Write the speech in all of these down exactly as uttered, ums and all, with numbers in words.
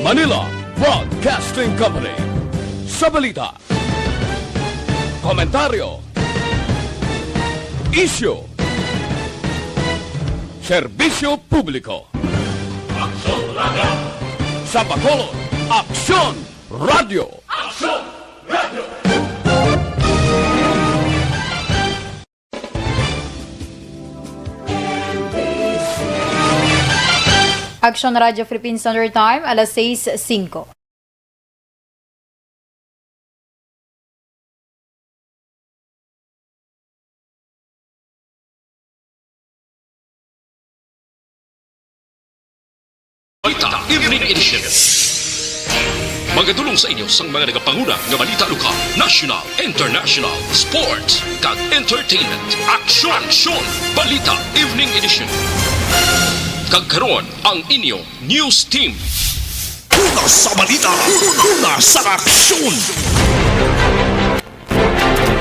Manila Broadcasting Company. Sa balita, komentaryo, isyu, serbisyo publiko. Aksyon Radyo. Sa Bacolod, Aksyon Radyo. Aksyon Radyo. Aksyon Radyo Philippine Standard Time, alas sais singko. Balita Evening Edition. Magadulong sa inyo sang mga nagapanguna nga balita lokal, national, international, sports, kag entertainment. Aksyon! Aksyon! Balita Evening Edition. Kag karon, ang inyo news team. Una sa balita, una sa aksyon.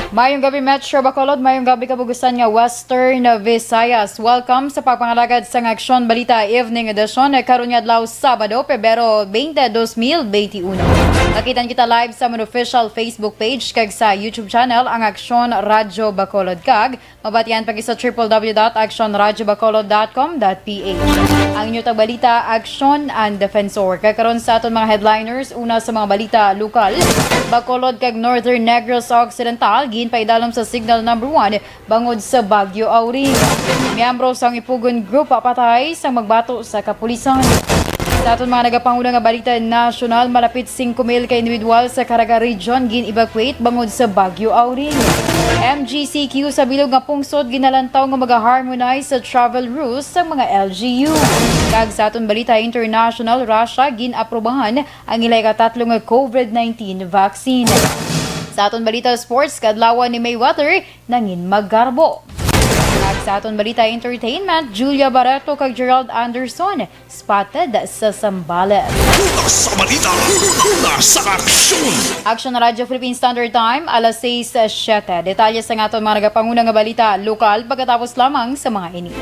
Mayong gabi, Metro Bacolod. Mayong gabi, kabugusan nga Western Visayas. Welcome sa pagpangalagad sang Aksyon Balita Evening Edition. Karon nga adlaw, Sabado, Pebrero twenty, dos mil twenty-uno. Makitan kita live sa amon official Facebook page kag sa YouTube channel, ang Aksyon Radyo Bacolod, kag mabatian pa gid sa triple W dot action radyo bacolod dot com dot P H. Ang inyo tagbalita, Aksyon and Defensor. Kakaron sa aton mga headliners, una sa mga balita lokal, Bacolod kag Northern Negros Occidental ginpaidalom sa signal number one bangod sa Bagyo Auring. Miyembro sang Ipugon Group patay sang magbato sa kapulisan. Sa aton mga nagapanguna nga balita nasyonal, malapit singko mil ka individual sa Caraga Region gin-evacuate bangod sa Bagyo Auring. M G C Q sa bilog nga pungsod ginalantaw nga maga-harmonize sa travel rules sa mga L G U. Kag sa aton balita international, Russia gin-aprobahan ang ila ikatatlo nga COVID nineteen vaccine. Sa aton balita sports, kaadlawan ni Mayweather nangin maggarbo. Kag sa aton balita entertainment, Julia Barreto kag Gerald Anderson spotted sa Zambales. Una sa balita, una sa aksyon. Aksyon Radyo Philippine Standard Time, alas sais siyete. Detalye sa aton mga nagapanguna nga balita lokal pagkatapos lamang sa mga ini.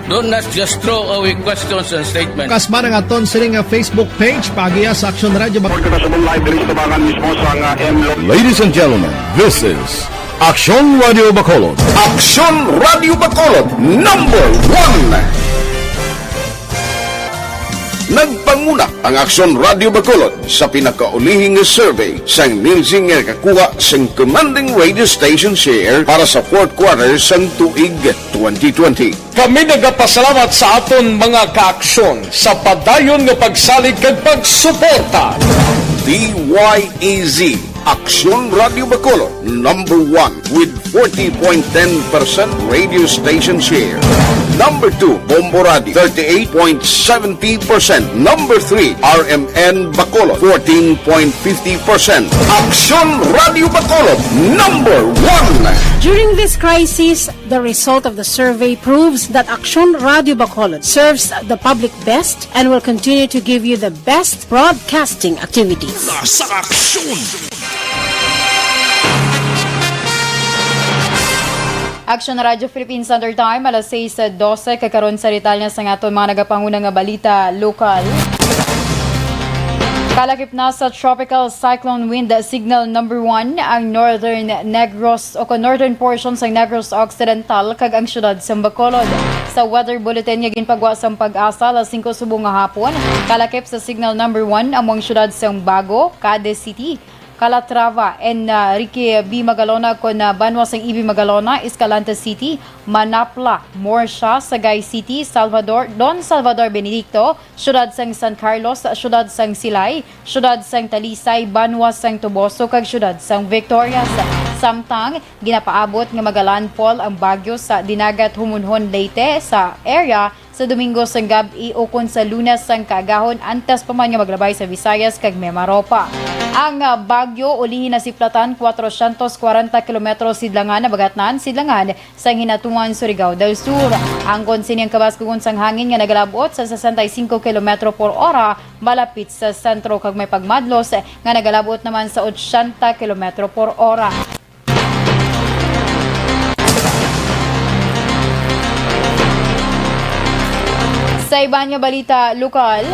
Do not just throw away questions and statements. Kasman ang aton sini nga Facebook page, paagiha sa Aksyon Radio Bacolod. Kita sa live diri sa tabangan mismo sa nga M Lo. Ladies and gentlemen, this is Aksyon Radio Bacolod. Aksyon Radio Bacolod, number one. Nagpanguna ang Aksyon Radio Bacolod sa pinakaulihing survey sang Nielsen nga nakakuha sang commanding radio station share para sa fourth quarter sang tuig twenty twenty. Kami nagapasalamat sa aton mga kaaksyon sa padayon nga pagsalig kag pagsuporta. D Y E Z, Aksyon Radio Bacolod, number one with forty point ten percent radio station share. Number two, Bombo Radio, thirty-eight point seventy percent. Number three, R M N Bacolod, fourteen point fifty percent. Aksyon Radio Bacolod, number one. During this crisis, the result of the survey proves that Aksyon Radio Bacolod serves the public best and will continue to give you the best broadcasting activities. Sa Aksyon! Aksyon Radyo Philippine Standard Time, alas sais dose, kag karon sa detalye sa aton mga nagapanguna nga balita lokal. Kalakip na sa Tropical Cyclone Wind Signal Number One ang Northern Negros o kon northern portion sa Negros Occidental kag ang siyudad sa Bacolod. Sa weather bulletin nga ginpagwa sang PAGASA alas singko subong nga hapon, kalakip sa Signal Number One amo ang siyudad sa Bago, Cadiz City, Calatrava, Enrique B. Magalona, kon, ah, banwa sang E B Magalona, Escalante City, Manapla, Murcia, Sagay City, Salvador, Don Salvador Benedicto, siyudad sang San Carlos, siyudad sang Silay, siyudad sang Talisay, banwa sang Toboso, kag siyudad sang Victorias. Samtang ginapaabot nga magalandfall ang bagyo sa Dinagat Humunhon, Leyte, sa area sa Domingo sang gab-i ukon sa Lunes sang kaagahon, antes pa man nga maglabay sa Visayas kag Mimaropa. Ang, ah, bagyo ulihi nasiplatan kwatro syentos kwarenta kilometro sidlangan, nabagatnan sidlangan, sang Hinatuan, Surigao del Sur. Angkon sini ang kabaskugon sang hangin nga nagalab-ot sa sesenta y cinco kilometro por ora malapit sa sentro kag may pagmadlos nga nagalab-ot naman sa ochenta kilometro por ora. Sa iban nga balita lokal,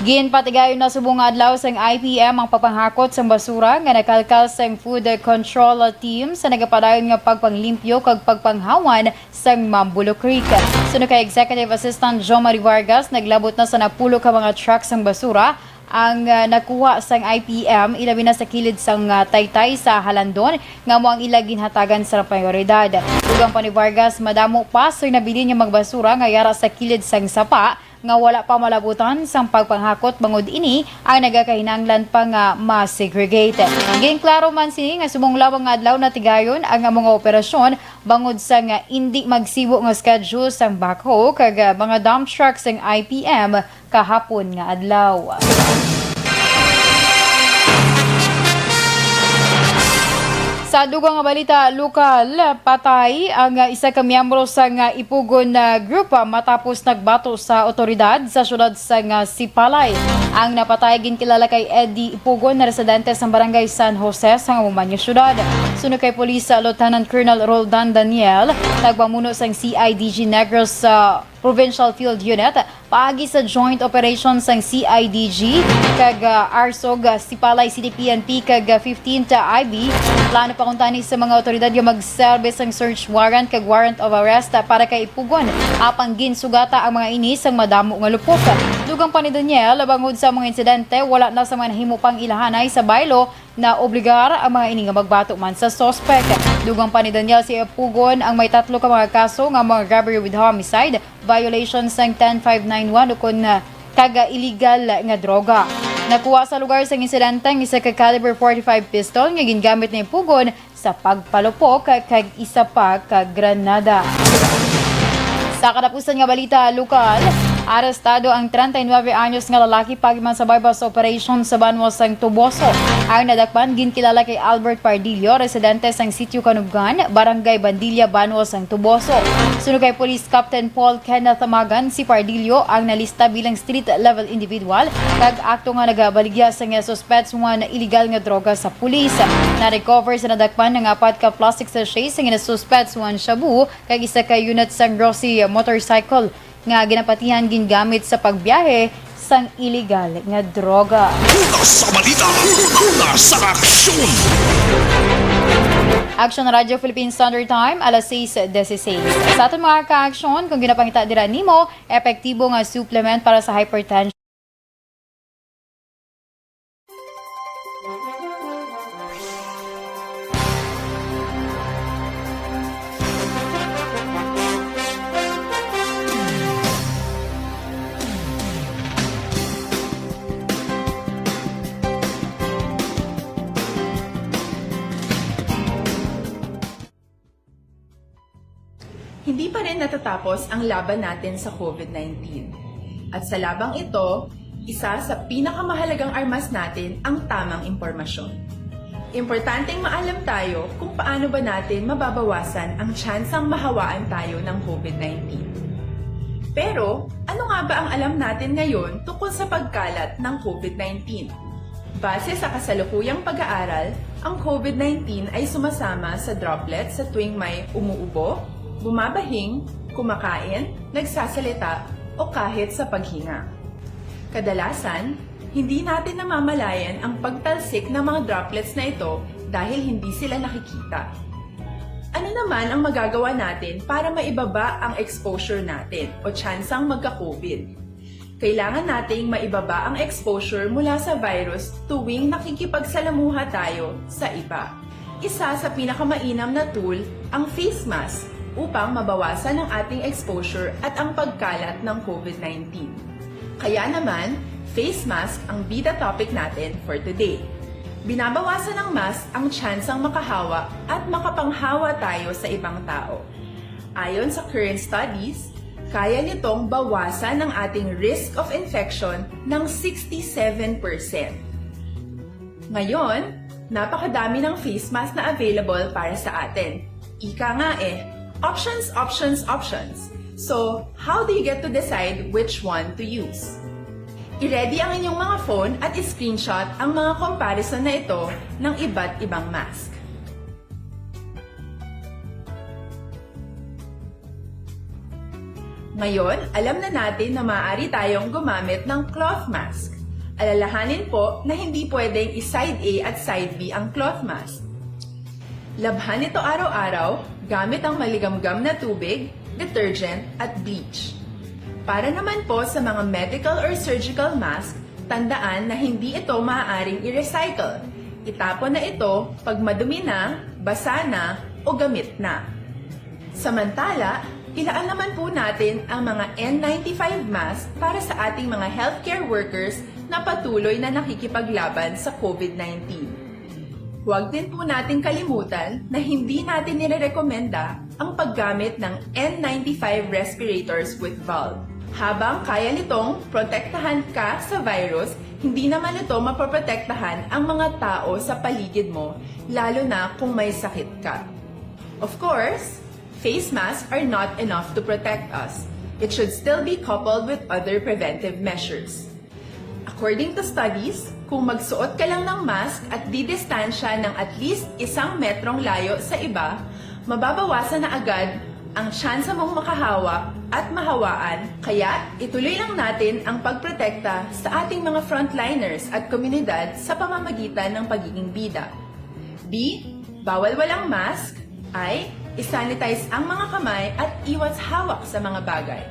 ginpatigayon na subong nga adlaw sang I P M ang pagpanghakot sang basura nga nakalkal sang food control team sa nagapadayon nga pagpanglimpyo kag pagpanghawan sang Mambulo Creek. Suno kay Executive Assistant Jomari Vargas, naglabot na sa napulo ka mga truck sang basura ang, ah, nakuha sang I P M, ilabi na sa kilid sang, ah, taytay sa Halandon, nga amo ang ila ginhatagan sa prioridad. Dugang pa ni Vargas, madamo pa sang nabilin nga mga basura nga yara sa kilid sang sapa nga wala pa malabutan sang pagpanghakot, bangod ini ang nagakahinanglan pa nga ma-segregate. Ginklaro man sini nga subong lamang nga adlaw natigayon ang among operasyon bangod sa nga indi magsibo nga schedule sang backhoe kag, ah, mga dump truck sang I P M kahapon nga adlaw. Sa dugang nga balita lokal, patay ang isa ka miyembro sang Ipugon nga grupo matapos nagbato sa otoridad sa siyudad sang Sipalay. Ang napatay ginkilala kay Eddie Ipugon, na residente sa Barangay San Jose sa amo man nga siyudad. Suno kay Police Lieutenant Colonel Roldan Daniel, nagpamuno sang C I D G Negros, ah, Provincial Field Unit, paagi sa joint operation sang C I D G kag, ah, ARSOG, ah, Sipalay City P N P kag, ah, fifteenth I B, plano pa kuntani sa mga otoridad nga magserbe sang search warrant kag warrant of arrest, ah, para kay Ipugon. Apang ginsugata ang mga ini sang madamo nga lupok. Dugang pa ni Daniel, bangod sa mga insidente, wala na sa mga nahimo pang ilahanay sa baylo, naobligar ang mga ini nga magbato man sa suspek. Dugang pa ni Daniel, si Ipugon ang may tatlo ka mga kaso nga mga robbery with homicide, violation sang ten five nine one ukon, ah, kag, ah, illegal nga droga. Nakuha sa lugar sang insidente ang isa ka caliber forty-five pistol nga gingamit ni Ipugon sa pagpalupok kag isa pa ka granada. Sa katapusan nga balita lokal, Arestado ang treinta y nueve anyos nga lalaki paagi man sa buy-bust operation sa banwa sang Toboso. Ang nadakpan ginkilala kay Albert Pardillo, residente sang Sitio Kanubgan, Barangay Bandilla, banwa sang Toboso. Suno kay Police Captain Paul Kenneth Magan, si Pardillo ang nalista bilang street-level individual kag akto nga nagabaligya sang suspetsuhan illegal nga droga sa pulis. Na-recover sa nadakpan ang apat ka plastic sachet sang suspetsuhan shabu kag isa ka unit sang Rossi motorcycle nga ginapatihan gingamit sa pagbiyahe sang illegal nga droga. Una sa balita, una sa aksyon. Action Radyo Philippine Standard Time, alas sais dieciséis. Sa aton mga ka-aksyon, kung ginapangita dira nimo, epektibo nga supplement para sa hypertension. Hindi pa rin natatapos ang laban natin sa COVID nineteen. At sa labang ito, isa sa pinakamahalagang armas natin ang tamang impormasyon. Importanteng maalam tayo kung paano ba natin mababawasan ang tsansang mahawaan tayo ng COVID nineteen. Pero, ano nga ba ang alam natin ngayon tungkol sa pagkalat ng COVID nineteen? Base sa kasalukuyang pag-aaral, ang COVID nineteen ay sumasama sa droplets sa tuwing may umuubo, bumabahing, kumakain, nagsasalita, o kahit sa paghinga. Kadalasan, hindi natin namamalayan ang pagtalsik ng mga droplets na ito dahil hindi sila nakikita. Ano naman ang magagawa natin para maibaba ang exposure natin o tsansang magka-COVID? Kailangan nating maibaba ang exposure mula sa virus tuwing nakikipagsalamuha tayo sa iba. Isa sa pinakamainam na tool ang face mask upang mabawasan ang ating exposure at ang pagkalat ng COVID nineteen. Kaya naman, face mask ang bida topic natin for today. Binabawasan ng mask ang tsansang makahawa at makapanghawa tayo sa ibang tao. Ayon sa current studies, kaya nitong bawasan ang ating risk of infection ng sixty-seven percent. Ngayon, napakadami ng face mask na available para sa atin. Ika nga eh, options, options, options. So, how do you get to decide which one to use? I-ready ang inyong mga phone at i-screenshot ang mga comparison na ito ng iba't ibang mask. Ngayon, alam na natin na maaari tayong gumamit ng cloth mask. Alalahanin po na hindi pwedeng i-side A at side B ang cloth mask. Labhan ito araw-araw gamit ang maligamgam na tubig, detergent, at bleach. Para naman po sa mga medical or surgical mask, tandaan na hindi ito maaaring i-recycle. Itapon na ito pag madumi na, basa na, o gamit na. Samantala, ilaan naman po natin ang mga N ninety-five mask para sa ating mga healthcare workers na patuloy na nakikipaglaban sa COVID nineteen. Huwag din po natin kalimutan na hindi natin nirerekomenda ang paggamit ng N ninety-five respirators with valve. Habang kaya nitong protektahan ka sa virus, hindi naman ito mapoprotektahan ang mga tao sa paligid mo, lalo na kung may sakit ka. Of course, face masks are not enough to protect us. It should still be coupled with other preventive measures. According to studies, kung magsuot ka lang ng mask at didistansya ng at least isang metrong layo sa iba, mababawasan na agad ang tsansa mong makahawa at mahawaan. Kaya, ituloy lang natin ang pagprotekta sa ating mga frontliners at komunidad sa pamamagitan ng pagiging bida. B, bawal walang mask. I, i-sanitize ang mga kamay at iwas hawak sa mga bagay.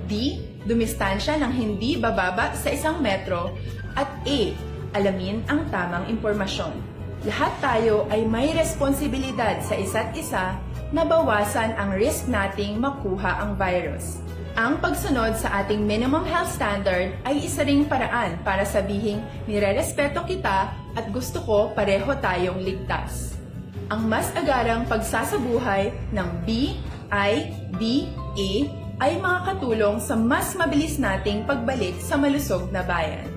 D, dumistansya ng hindi bababa sa isang metro. At A, alamin ang tamang impormasyon. Lahat tayo ay may responsibilidad sa isa't isa na bawasan ang risk nating makuha ang virus. Ang pagsunod sa ating minimum health standard ay isa ring paraan para sabihing nirerespeto kita at gusto ko pareho tayong ligtas. Ang mas agarang pagsasabuhay ng B I D A ay makakatulong sa mas mabilis nating pagbalik sa malusog na bayan.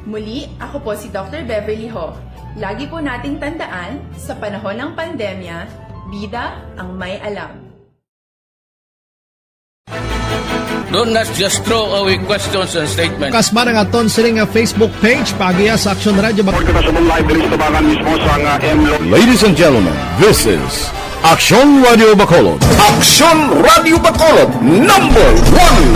Muli, ako po si Doctor Beverly Ho. Lagi po nating tandaan, sa panahon ng pandemya, bida ang may alam. Don't not just throw away questions and statements. Kasmara nga ton sini nga Facebook page, pagiya sa Aksyon Radyo Bacolod. Sa Sumong Live, diri sa tabangan mismo sa nga M Lo. Ladies and gentlemen, this is Aksyon Radio Bacolod. Aksyon Radio Bacolod, number one.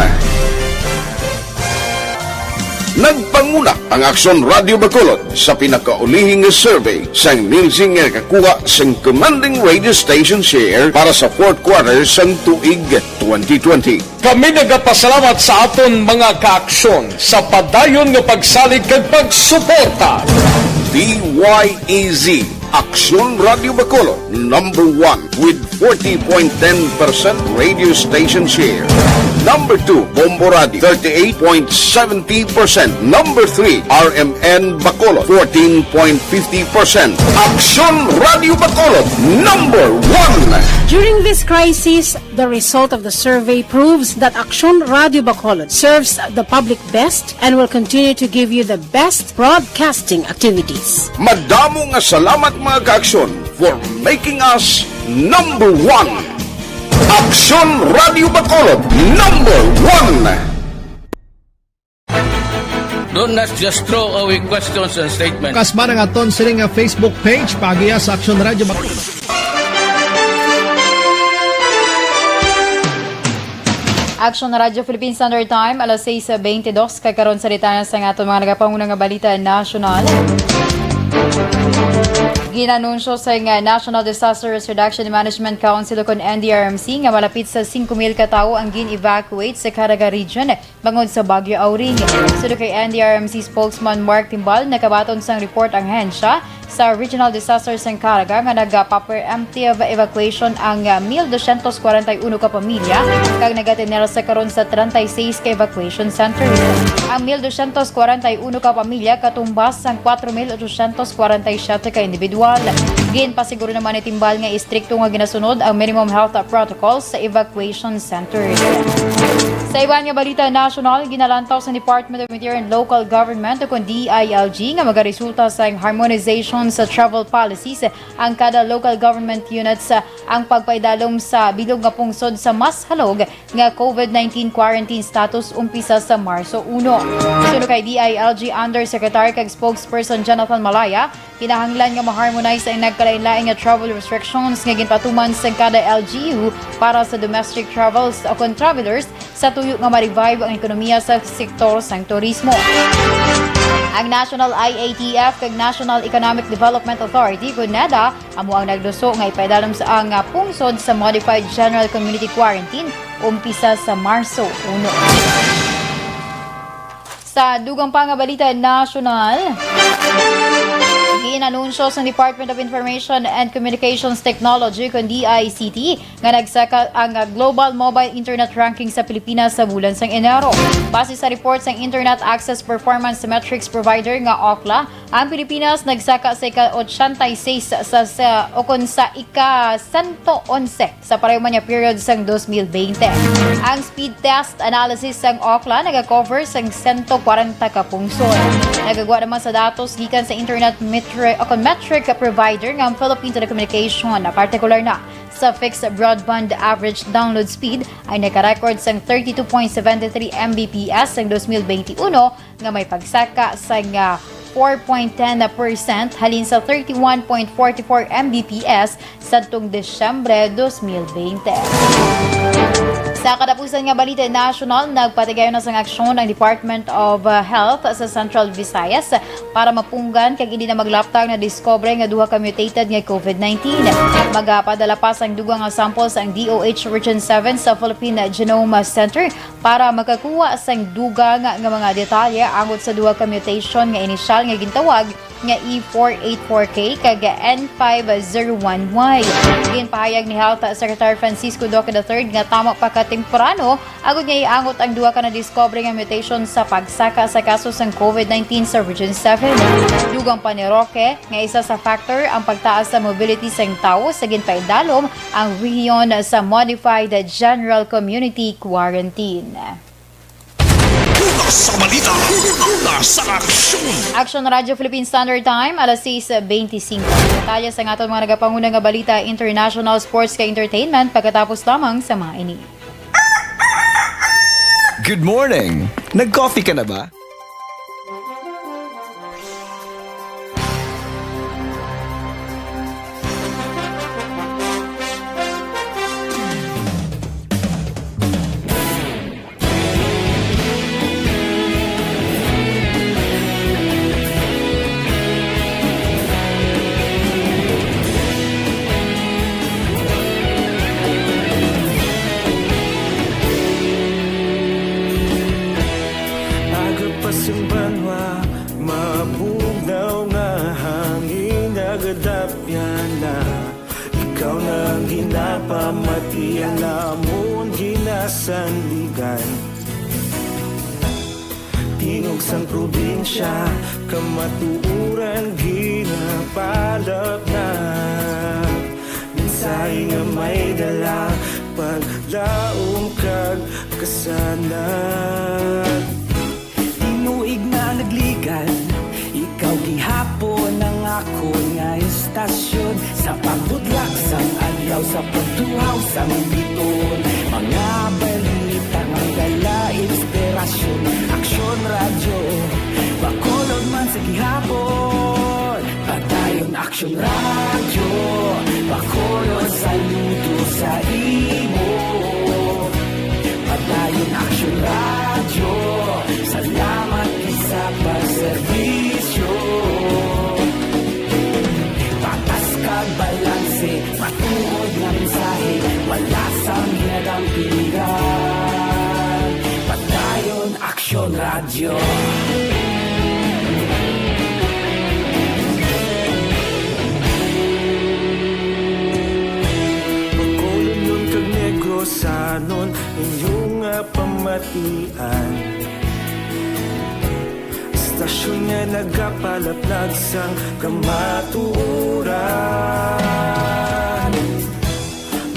Nagpanguna ang Aksyon Radio Bacolod sa pinakaulihing nga survey sang Nielsen nga nakakuha sang commanding radio station share para sa fourth quarter sang tuig twenty twenty. Kami nagapasalamat sa aton mga kaaksyon sa padayon nga pagsalig kag pagsuporta. D Y E Z, Aksyon Radio Bacolod, number one with forty point ten percent radio station share. Number two, Bombo Radio, thirty-eight point seventy percent. Number three, R M N Bacolod, fourteen point fifty percent. Aksyon Radio Bacolod, number one. During this crisis, the result of the survey proves that Aksyon Radio Bacolod serves the public best and will continue to give you the best broadcasting activities. Madamo nga salamat, mga kaaksyon, for making us number one. Aksyon Radio Bacolod, number one. Don't not just throw away questions and statements. Kasmara nga ton sini nga Facebook page, pagiya sa Aksyon Radyo Bacolod. Action Radyo Philippine Standard Time, alas sais bentidós. Kag karon, salita na sa aton mga nagapanguna nga balita nasyonal. Ginanunsyo sa nga National Disaster Risk Reduction and Management Council, o kon N D R M C, nga malapit sa singko mil ka tawo ang gin-evacuate sa Caraga Region bangod sa Bagyo Auring. Suno kay N D R M C spokesman Mark Timbal, nakabaton sang report ang ahensya sa Regional Disaster sang Caraga nga nagapapreemptive evacuation ang, ah, mil dosyentos kwarenta y uno ka pamilya, kag nagatener sa karon sa treinta y seis ka evacuation centers. Ang mil dosyentos kwarenta y uno ka pamilya katumbas sang kwatro mil ochosyentos kwarenta y siyete ka individual. Ginpasiguro naman ni Timbal nga istrikto nga ginasunod ang minimum health protocols sa evacuation centers. Sa iban nga balita nasyonal, ginalantaw sa Department of Interior and Local Government, o kon D I L G, nga magaresulta sa harmonization sa travel policies ang kada local government units, ah, ang pagpaidalom sa bilog nga pungsod sa mas halog nga COVID nineteen quarantine status umpisa sa Marso uno. Suno kay D I L G Undersecretary kag Spokesperson Jonathan Malaya, kinahanglan nga ma-harmonize ang nagkalain-lain nga travel restrictions nga ginpatuman sang kada L G U para sa domestic travels o kon travelers sa tuyo nga ma-revive ang ekonomiya sa sektor sang turismo. Ang National I A T F kag National Economic Development Authority, kon NEDA, amo ang nagluso nga ipaidalom sa ang, ah, pungsod sa Modified General Community Quarantine umpisa sa Marso uno. Sa dugang pa nga balita nasyonal, ginanunsyo sa Department of Information and Communications Technology, kon D I C T, nga nagsaka ang, ah, Global Mobile Internet Ranking sa Pilipinas sa bulan sang Enero. Base sa report sang Internet Access Performance Metrics Provider nga Ookla, ang Pilipinas nagsaka sa ika-ochenta y seis sa, sa, o kon sa ika-sento onse sa pareho man nga period sang dos mil bente. Ang speed test analysis sang Ookla nagakover sang sento kwarenta ka pungsod. Nagagwa naman sa datos gikan sa internet metri-, o kon metric provider nga ang Philippine Telecommunication, na partikular na sa fixed broadband average download speed ay nakarecord sang thirty-two point seven three M B P S sang dos mil bente uno, nga may pagsaka sang four point ten percent halin sa thirty-one point forty-four M B P S sadtong Disyembre dos mil bente. Sa katapusan nga balita nasyonal, nagpatigayon na sang aksyon ang Department of, uh, Health sa Central Visayas para mapunggan kag hindi na maglaptag na diskobre nga duha ka mutated nga COVID nineteen. Magapadala pa sang dugang nga samples ang D O H Region seven sa Philippine Genome Center para makakuha sang dugang nga mga detalye angot sa duha ka mutation nga inisyal nga gintawag nga E four eight four K kag N five zero one Y. Ginpahayag ni Health Secretary Francisco Duque the third nga tama pa kat temprano, agud nga iangot ang duha ka nadiskubre nga mutation sa pagsaka sa kaso sang covid nineteen sa Region seven. Dugang pa ni Roque nga isa sa factor ang pagtaas sa mobility sang tawo sa ginpaidalom ang rehiyon sa modified general community quarantine. Una sa balita, una sa aksyon. Action Radyo Philippine Standard Time, alas sais beintisinko. Detalye sa aton mga nagapanguna nga balita, international, sports kag entertainment pagkatapos lamang sa mga ini. Good morning! Nag-coffee ka na ba? Aga pa sing banwa, mabugnaw nga hangin nagadapyan na. Ikaw na ang ginapamati, ang amon ginasandigan. Tingog sang probinsya, kamatuoran ginapalapnag. Mensahe nga may dala, paglaom kag kasanag. Tinuig na nagligad, ikaw gihapon ang akon nga estasyon. Sa pagbudlak sang adlaw, sa pagtuhaw sang biton, mga balita nga dala inspirasyon. Aksyon Radyo, Bacolod man sa gihapon. Padayon Aksyon Radyo, Bacolod, saludo sa imo. Padayon Aksyon Radyo, salamat gid sa pagserbisyo. Patas kag balanse, matuod nga mensahe, wala sang ginadampigan. Padayon Aksyon Radyo. Bacolodnon kag Negrosanon, inyo nga pamatian. Estasyon nga nagapalaplag sang kamatuoran.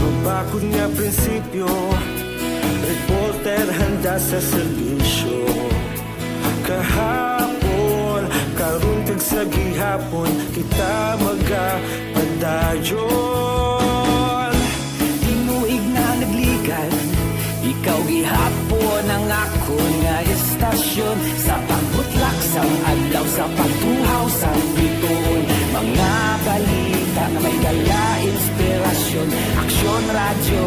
Mabakod nga prinsipyo, reporter handa sa serbisyo. Kahapon, karon kag sa gihapon, kita magapadayon. Tinuig na nagligad, ikaw gihapon ang akon nga estasyon. Sa pagbutlak sang adlaw, sa pagtuhaw sang bituon, mga balita nga may dala inspirasyon. Aksyon Radyo,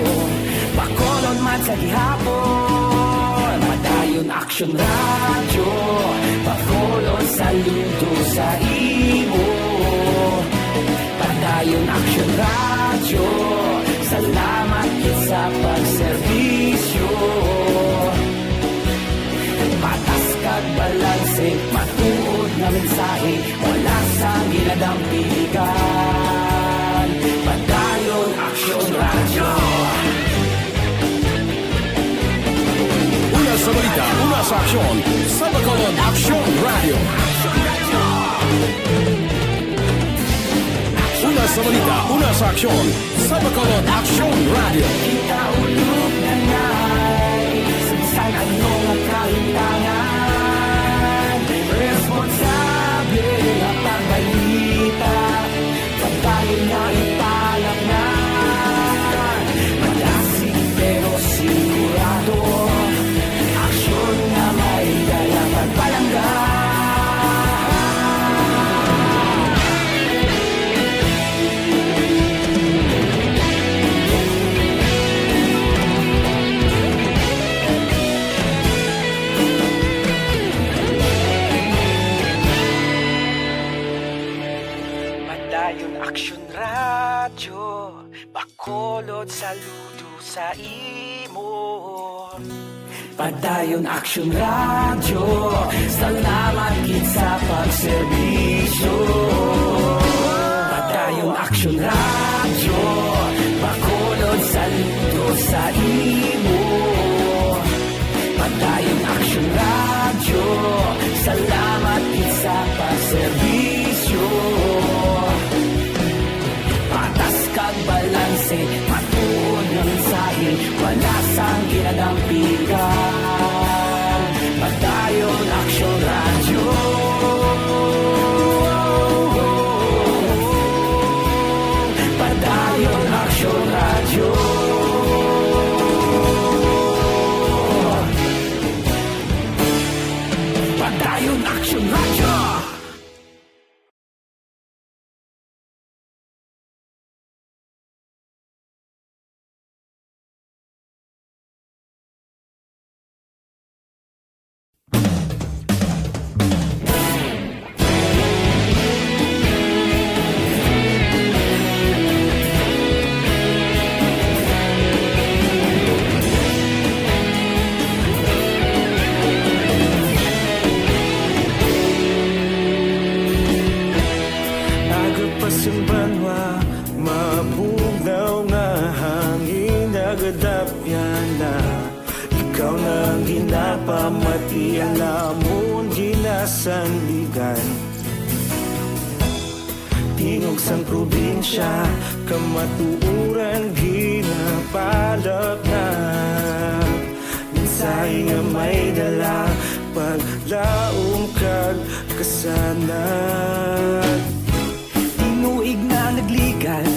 Bacolod man sa gihapon. Padayon Aksyon Radyo, Bacolod, saludo sa imo. Padayon Aksyon Radyo, salamat gid sa pagserbisyo. Patas kag balanse, matuod nga mensahe, wala sang ginadampigan. Padayon Aksyon Radyo. Una sa balita, una sa aksyon, sa Bacolod Aksyon Radyo. Una sa balita, una sa aksyon, sa Bacolod Aksyon Radyo. Kita ulog na ngay, sa bisan ano nga kahitangan, responsable nga pagbalita. Pagbayo nga ipalapnan, madasig pero sigurado. Aksyon nga may dala pagpalangga. Padayon Aksyon Radyo, Bacolod, saludo sa imo. Padayon Aksyon Radyo, salamat gid sa pagserbisyo. Padayon Aksyon Radyo, Bacolod, saludo sa imo. Namon ginasandigan, tingog sang probinsya, kamatuoran ginapalapnag. Mensahe nga may dala, paglaom kag kasanag. Tinuig na nagligan,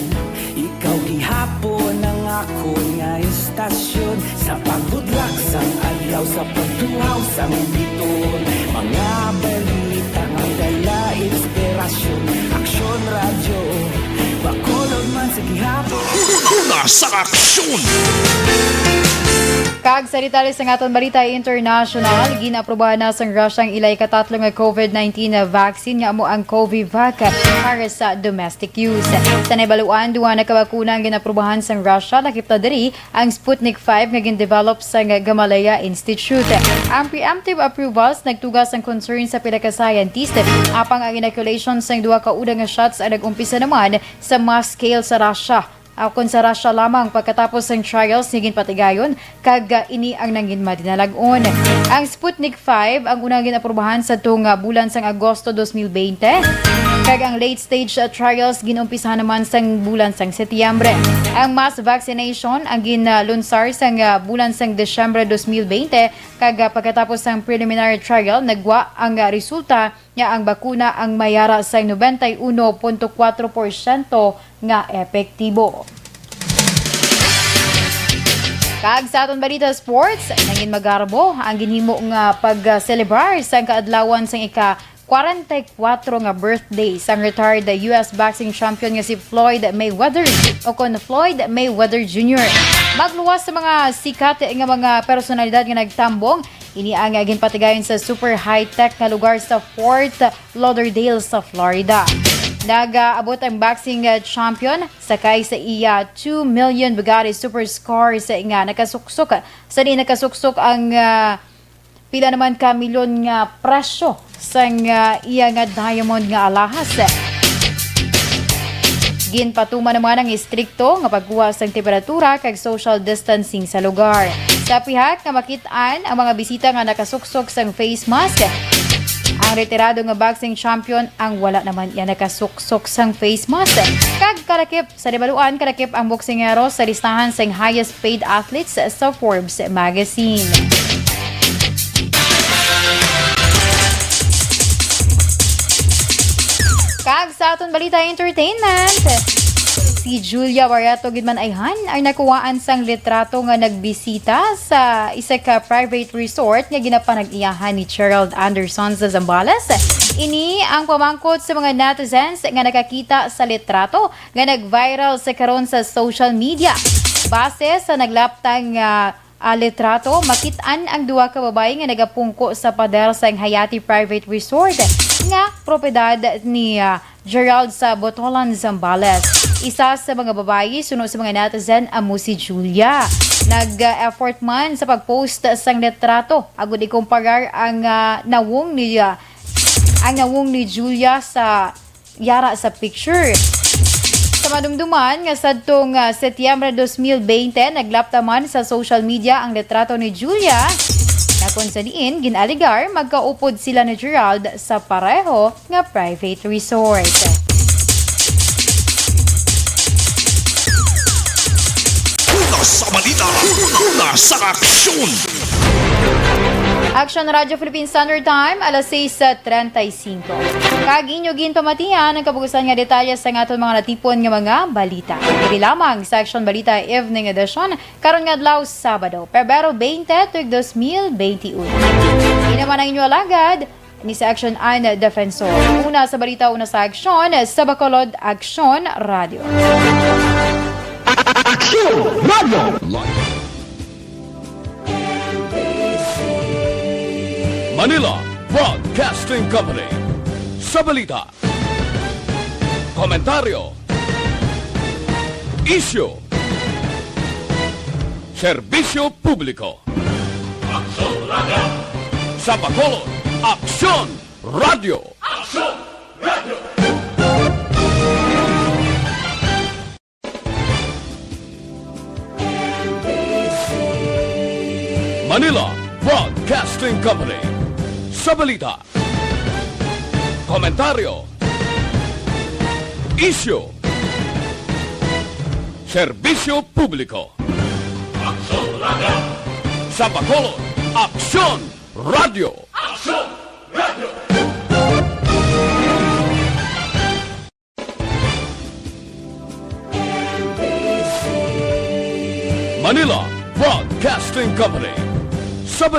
ikaw gihapon ang akon nga istasyon. Sa pagbudlak sang alyaw, sa pagtuhaw sang biton, mga balita nga dala inspirasyon. Aksyon Radyo, Bacolod man sa gihapon. Una sa aksyon! Kag sa detalye sang aton balita international, ginaprobahan na sang Russia ang ila ikatatlo nga COVID nineteen na vaccine nga amo ang Covivac para sa domestic use. Sa nahibaluan, duha na ka bakuna ang ginaprobahan sang Russia, lakip na diri ang Sputnik five nga gin-develop sang Gamaleya Institute. Ang preemptive approvals nagtuga sang concern sa pila ka scientist, apang ang inoculation sang duha ka una nga shots ang nag-umpisa naman sa mass scale sa Russia. Akon sa Russia lamang pagkatapos sang trials ni ginpatigayon, kag, ah, ini ang nangin madinalag-on. Ang Sputnik five ang unang gin-aprubahan sa tung, ah, bulan sang Agosto dos mil bente, kag ang late stage, ah, trials gin-umpisahan naman sang bulan sang Setyembre. Ang mass vaccination ang gin, ah, lunsar sang, ah, bulan sang Disyembre dos mil bente, kag, ah, pagkatapos sang preliminary trial, nagwa ang, ah, resulta nga ang bakuna ang may yara sang noventa y uno punto kuwatro porsyento nga epektibo. Kag sa aton balita sports, nangin magarbo ang ginhimo nga pag-celebrar sang kaadlawan sang ika kwarenta y kuwatro nga birthday sang retired U S boxing champion nga si Floyd Mayweather, o kon Floyd Mayweather Junior. Magluwas sa mga sikat nga mga personalidad nga nagtambong, ini ang ginpatigayon sa super high-tech nga lugar sa Fort Lauderdale sa Florida. Nag-abot ang boxing, uh, champion sakay sa iya two million Bugatti Super Scars nga nakasuksok. Sa di nakasuksok ang, uh, pila naman ka milyon nga presyo sang, uh, iya nga diamond nga alahas. Ginpatuman naman ang istrikto nga pagkuha sang temperatura kag social distancing sa lugar. Sa pihak nga makit-an ang mga bisita nga nakasuksok sang face mask, ang retirado nga boxing champion ang wala naman iya nakasuksok sang face mask. Kag kalakip sa nahibaluan, kalakip ang boksingero sa listahan sang highest paid athletes sa Forbes magazine. Kag sa aton balita entertainment, si Julia Barreto gid man ayhan ang nakuhaan sang litrato nga nagbisita sa isa ka private resort nga ginapanag-iyahan ni Gerald Anderson sa Zambales. Ini ang pamangkot sa mga netizens nga nakakita sa litrato nga nag-viral sa karon sa social media. Base sa naglaptang, ah, ah, litrato, makit-an ang duha ka babayi nga nagapungko sa pader sang Hayati Private Resort nga propiedad ni, ah, Gerald sa Botolan, Zambales. Isa sa mga babayi, suno sa mga netizen, amo si Julia. Nag-effort man sa pag-post sang litrato agud ikumparar ang, ah, nawong ni, ah, ang nawong ni Julia sa yara sa picture. Sa madumduman nga sadtong, ah, Setyembre dos mil bente, naglapta man sa social media ang litrato ni Julia, na kung sa diin gin-alegar magkaupod sila ni Gerald sa pareho nga private resort. Una sa balita, una sa aksyon. Aksyon Radyo Philippine Standard Time, alas sais treinta y cinco. Kag inyo ginpamatian ang kabugusan nga detalye sa aton mga natipon nga mga balita. Diri lamang sa Aksyon Balita Evening Edition, karon nga adlaw, Sabado, Pebrero twenty, tuig dos mil twenty-one. Ini naman ang inyo alagad, ni sa Aksyon Ann Defensor. Una sa balita, una sa aksyon, sa Bacolod Aksyon Radyo. Aksyon Radyo! Manila Broadcasting Company. Sa balita, komentaryo, isyu, serbisyo publiko. Aksyon Radyo. Sa Bacolod, Aksyon Radyo. Aksyon Radyo. Manila Broadcasting Company. Sa balita, komentaryo, isyu, serbisyo publiko. Aksyon Radio! Sa Bacolod, Aksyon Radio! Aksyon Radio! Manila Broadcasting Company. Sa balita.